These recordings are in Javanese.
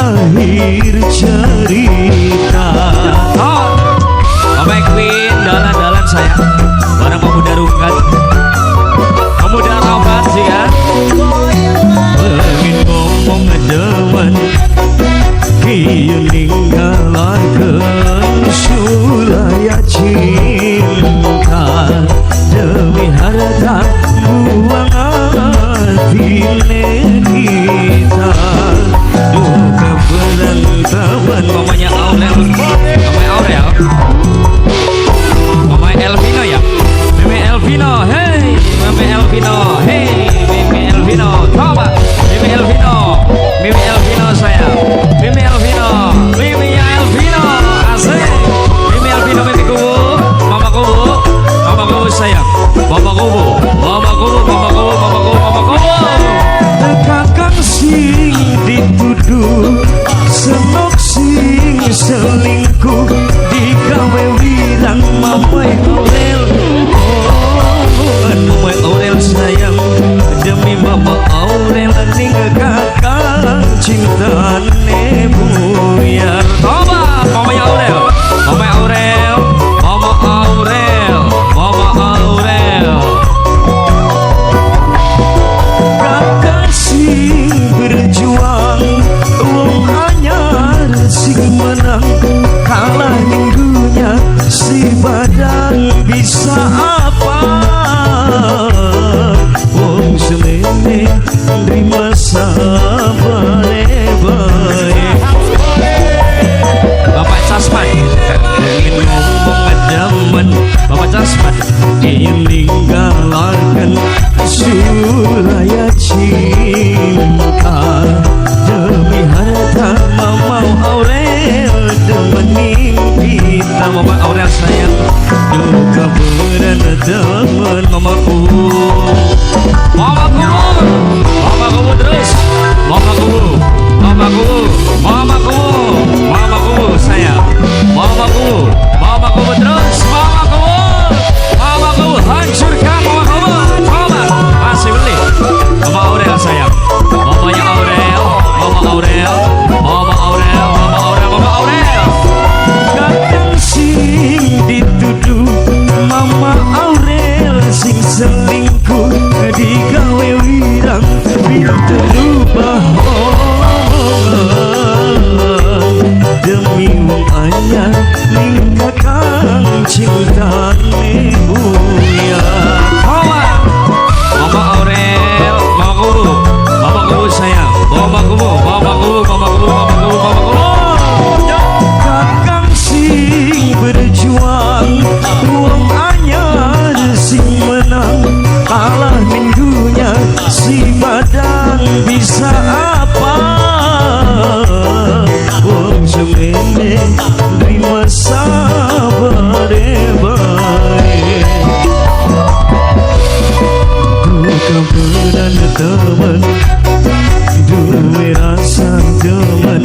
akhir cerita. Oh, Mama Queen, dalan-dalan sayang. Barang pemuda Rungkat, pemuda Rabat sih ya. Pengen ngomong demen kieu ninggalakeun sulaya cinta demi harta buang atine kita duka berantaman. Mamanya Aurel, Mama Aurel, Mama Elvino ya, Meme Elvino, hey, Meme Elvino, hey, Meme Elvino, coba, Meme Elvino, Meme Elvino sayang, Meme Elvino, Meme Elvino, asik, Meme Elvino, Meme Kubu, Mama Kubu, Mama Kubu sayang, Mama Kubu, Mama Kubu, Mama Kubu, Mama Kubu, Mama Kubu. Kakang sing dituduh senok sing selingkuh digawe wirang Mamai Aurel. Oh, Mamai Aurel sayang demi Mama Aurel ning kakang cintane buyar. Coba, Mama Aurel, Mama Aurel, Mama Aurel, Mama Aurel. Kakak sing berjuang wong anyar sing menang kalah ning dunya si badang bisa apa wong semene nrima sabare bae. Bapak Casman, Pengen ngomong demen Bapak Casman, ingin ninggalaken sulaya cinta demi harta Mama Aurel demenin kita. Mama Aurel sayang, duka berantaman Mamaku, Mamaku, Mamaku terus, Mamaku, Mamaku, Mamaku, Mamaku sayang, Mamaku, Mamaku terus, Mamaku, Mamaku hancurkan Mamaku, coba masih beli, Mama Aurel sayang, Mamanya Aurel, Mama Aurel, Mama Aurel, Mama Aurel, Mama Aurel. Kadang sing dituduh Mama Aurel sing selingkuh digawe wirang pinter rubah omongan demi wong anyar ning kakang cintane buyar. Mama, Mama Aurel, Mama Kubu, Mama Kubu sayang, Mama Kubu, Mama Kubu, Mama Kubu, Mama Kubu, Mama Kubu. Kakang sing berjuang wong anyar sing menang kalah ning dunya si badang bisa apa wong semene nrima sabare bae duka berantaman duwe rasa demen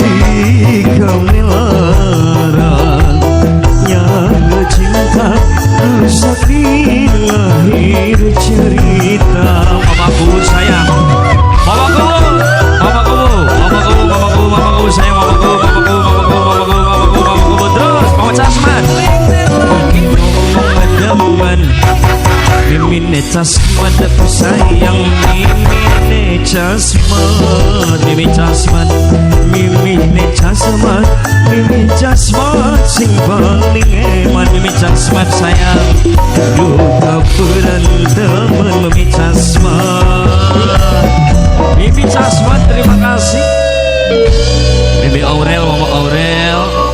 digawe larang nyala cinta rusak di akhir cerita. Mamaku sayang, Mamaku, Mamaku, Mamaku, Mamaku, Mamaku sayang, Mamaku, Mamaku, Mamaku, Mamaku, Mamaku, Mamaku terus, Mama Casman. Ngomong demen Mimine Casman aku sayang Mimine Casman Mimi Casman, Mimine Casman Mimi Casman sing paling eman Mimi Casman sayang, duka berantaman Mimi Casman. Mimi Casman terima kasih. Mimi Aurel, Mama Aurel.